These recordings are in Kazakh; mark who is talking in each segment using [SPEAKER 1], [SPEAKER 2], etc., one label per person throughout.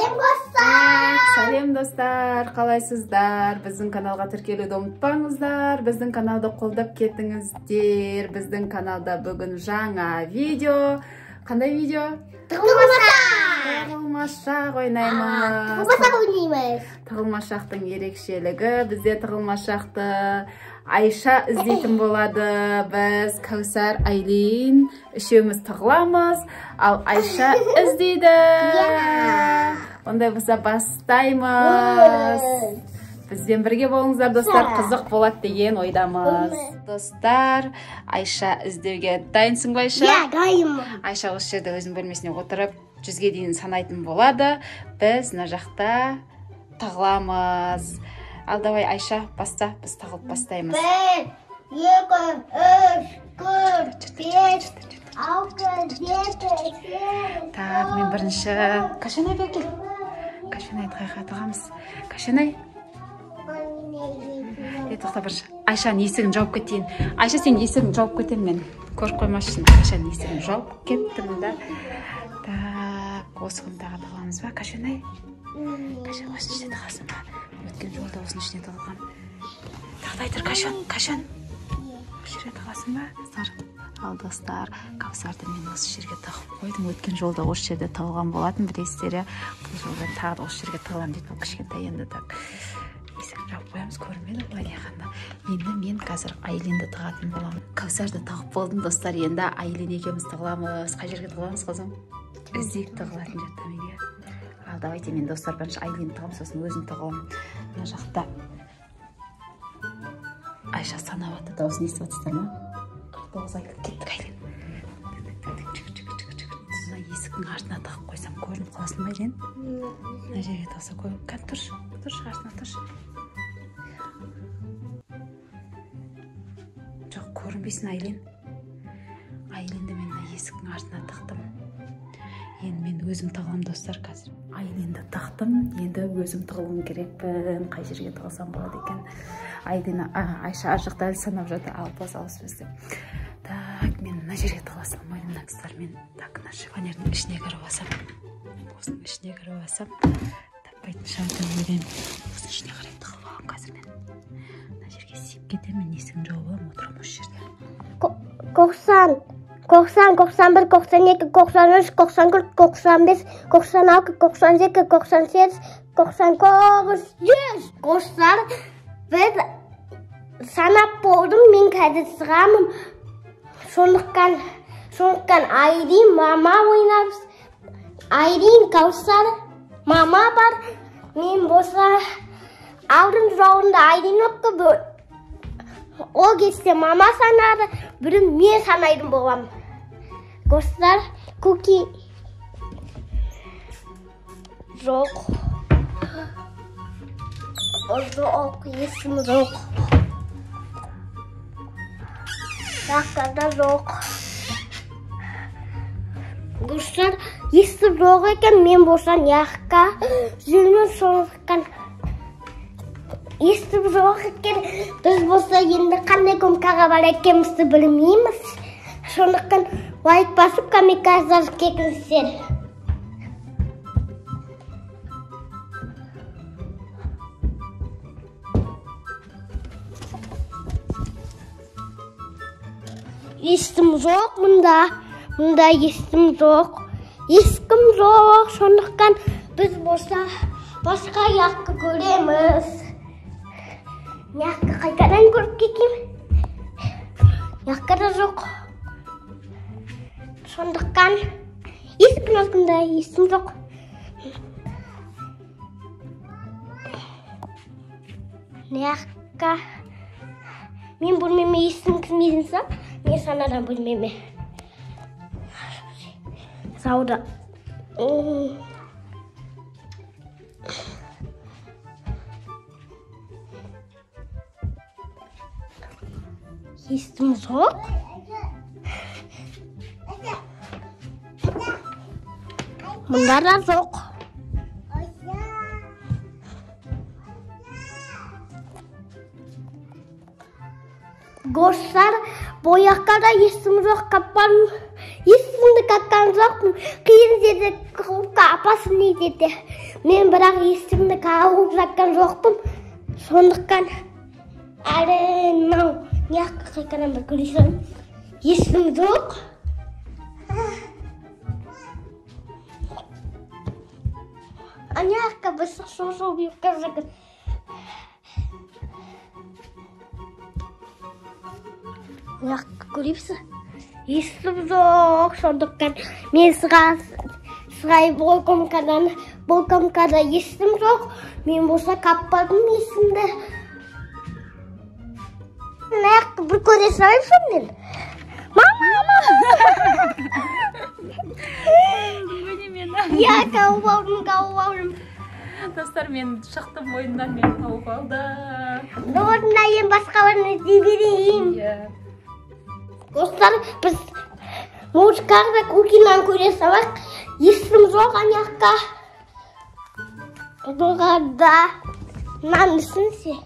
[SPEAKER 1] Сәлем достар!
[SPEAKER 2] Сәлем достар, қалайсыздар? Біздің каналға тіркелуді ұмытпаңыздар. Біздің каналды қолдап кетіңіздер. Біздің каналда бүгін жаңа видео. Қандай видео?
[SPEAKER 1] Тығылмашақ!
[SPEAKER 2] Тығылмашақ ойнаймыз.
[SPEAKER 1] Тығылмашақ ойнаймыз.
[SPEAKER 2] Тығылмашақтың ерекшелігі, бізде тығылмашақты Айша іздейтін болады. Біз Кәусар, Айлин үшеуміз тығыламыз, ал Айша іздейді. Ондай болса бастаймыз. Бізбен бірге болыңыздар, достар, қызық болады деген ойдамыз. Достар, Айша іздеуге дайынсың ба, Айша?
[SPEAKER 1] Иә, дайынмын.
[SPEAKER 2] Айша осы жерде өзінің бөлмесіне отырып 100-ге дейін санайтын болады. Біз мына жақта тығыламыз. Ал давай, Айша, баста, біз тығылып бастаймыз.
[SPEAKER 1] 1, 2, 3, 4, 5, 6, 7, 8.
[SPEAKER 2] Так, мен бірінші. Кашанай, бері кел. Кашанай, қайға тығамыз? Кашанай. Тоқта бірінші. Айшаның есігін жауып кетейін. Айша, сен есігін жауып кетемін мен. Көріп қоймас үшін Айшаның есігін жауып кеттім да. Так, осы комнатаға тығыламыз ба, Кашанай? Кашан, осының ішіне тығасың ба? Өткен жолда осының ішіне тығылған. Тақтай тұр, Кашан, Кашан. Осы жерге тығасың ба? Ал достар, Кәусарды мен осы жерге тығып қойдым. Өткен жолда осы жерде тығылған болатын, білесіздер, бұл жолда тағы да осы жерге тығыламын дейді. Бұл кішкентай енді так. Есігін жауып қоямыз, көрінбеді былай айтқанда. Енді мен қазір Айлинді тығатын боламын. Кәусарды тығып болдым, достар. Енді Айлин екеуміз тығыламыз. Қай жерге тығыламыз, қызым? Іздейік тығылатын жерді төменге. Ал давайте мен, достар, бірінші Айлинді тығамын, сосын өзім тығыламын. Мына жақта Айша санап жатыр, дауысын естіп жатсыздар ма? 49 айтылып кеттік, Айлин. Мына есіктің артына тығып қойсам көрініп қаласың ба, Айлин? Мына жерге тығса көрініп, кән тұршы, тұршы, артына тұршы. Жоқ, көрінбейсің, Айлин. Айлинді мен мына есіктің артына тықтым. Енді мен өзім тығыламын, достар, қазір. Айлинді тықтым, енді өзім тығылуым керекпін. Қай жерге тығылсам болады екен? Айлин, Айша ар жақта әлі санап жатыр, алпыс, алпыс бес деп. Так, мен мына жерге тығыла салмаймын, мына кісілер. Мен так, мына шифонердің ішіне кіріп алсам, осының ішіне кіріп алсам, таппайтын шығар деп ойлаймын. Осының ішіне қарай тығылып аламын қазір мен. Мына жерге сиіп кетемін, мен есігін жауып аламын, отырамын осы жерде.
[SPEAKER 1] 90, 90, 91, 92, 93, 94, 95, 96, 97, 98, 99, 100. Достар, біз санап болдым, мен қазір шығамын. Сондықтан Айлин, мама ойнаймыз. Айлин, Кәусар, мама бар. Мен болса алдын жауында Айлин өтті. Ол кезде мама санады, бүрін мен санайтын боламын. Достар, куки жоқ. Жоқ, есім жоқ. Раққада жоқ. Достар, есім жоқ екен, мен болса яққа жүрмін, сондықтан есім жоқ екен. Біз болса енді қандай комкаға бар екенімізді білмейміз. Сондықтан лайк басып, комментарий жазып кетіңіздер. Естім жоқ мұнда. Мұнда естім жоқ. Ешкім жоқ. Сондықтан біз болса басқа жаққа көреміз. Жаққа қайтадан көріп кетейін. Жаққа да жоқ. Сондықтан ешкім артында естім жоқ. Жаққа мен бөлмеме естім кірмейді, мен санадан бөлмеме. Сауда. Естім жоқ. Мұнда да жоқ. Достар, бояққа да естім жоқ, қаппан. Есімді қаққан жоқпын. Қиын жерде апасы не деді. Мен бірақ есігімді қағып жатқан жоқпын. Сондықтан әрі мынау мына қайтадан бір көре салайын. Есігім жоқ. Ана жаққа бір шоу беріп жатыр. Мына жаққа көрейікші. Есігім жоқ, сондықтан мен сығай бұл комкада есігім жоқ. Мен болса қаппадым есімді. Мына жаққа бір көре салайыншы мен. Мама! Иә, тауып алдым.
[SPEAKER 2] Достар, мен шықтым ойыннан, мен тауып алдым.
[SPEAKER 1] Орында ең басқа орын іздей берейін. Достар, біз музыкада кукинан көре салайық. Есім жоқ ана жаққа. Бұғада нан ісінсе.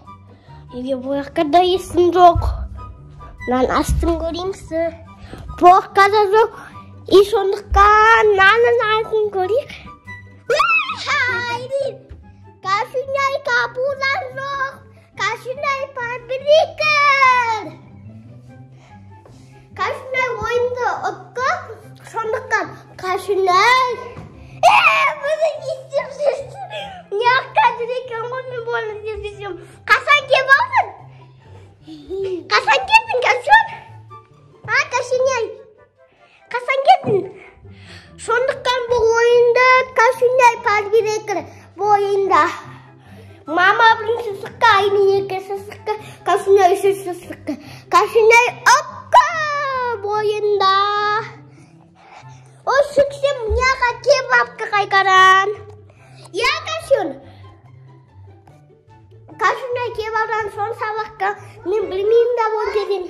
[SPEAKER 1] Егер бұл жаққа да есім жоқ. Нан астын көреймісі. Бұл жаққа да жоқ. И сондықтан нанның артын көрейік. Кашинай капудан жоқ. Кашинай фабрикер. Кашинай ойынды ұтты. Сондықтан Кашинай. Бұны не істеп жүрсің? Не жаққа жүр екен ғой, мен бұны іздеп жүрсем. Қашан келіп алдың? Қашан келдің, Кашон? А, Кашинай? Қашан келдің? Сондықтан бұл ойында Кашинай фабрикер бұл ойында. Мама бірінші шықты, Айни екінші шықты, Кашинай үшінші шықты. Кашинай ұтты бұл ойында. О, шықсам, мынаға кебапқа қайқаран. Я, Кашин. Кашинай кебаптан соң сабаққа мен білмеймін да бұл жерден.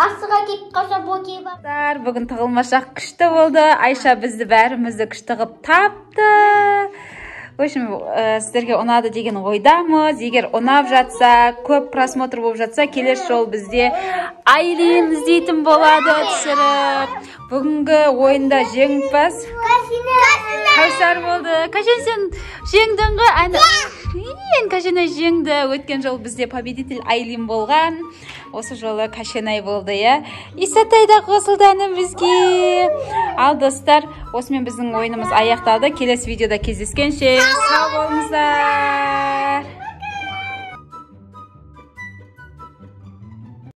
[SPEAKER 1] Асыға кетіп қалса бұл кебап.
[SPEAKER 2] Достар, бүгін тығылмашақ күшті болды. Айша бізді бәрімізді күшті қылып тапты. В общем, сіздерге ұнады деген ойдамыз. Егер ұнап жатса, көп просмотр болып жатса, келесі жолы бізде Айлин іздейтін болады түсіріп. Бүгінгі ойында жеңімпаз Кәусар болды. Кәшен, сен жеңдің ғой? Әні, Кәшенай жеңді. Өткен жолы бізде победитель Айлин болған. Осы жолы Кәшенай болды, иә. Исатай да қосылды әні бізге. Ал достар, осымен біздің ойынымыз аяқталды. Келесі видеода кездескенше сау болыңыздар.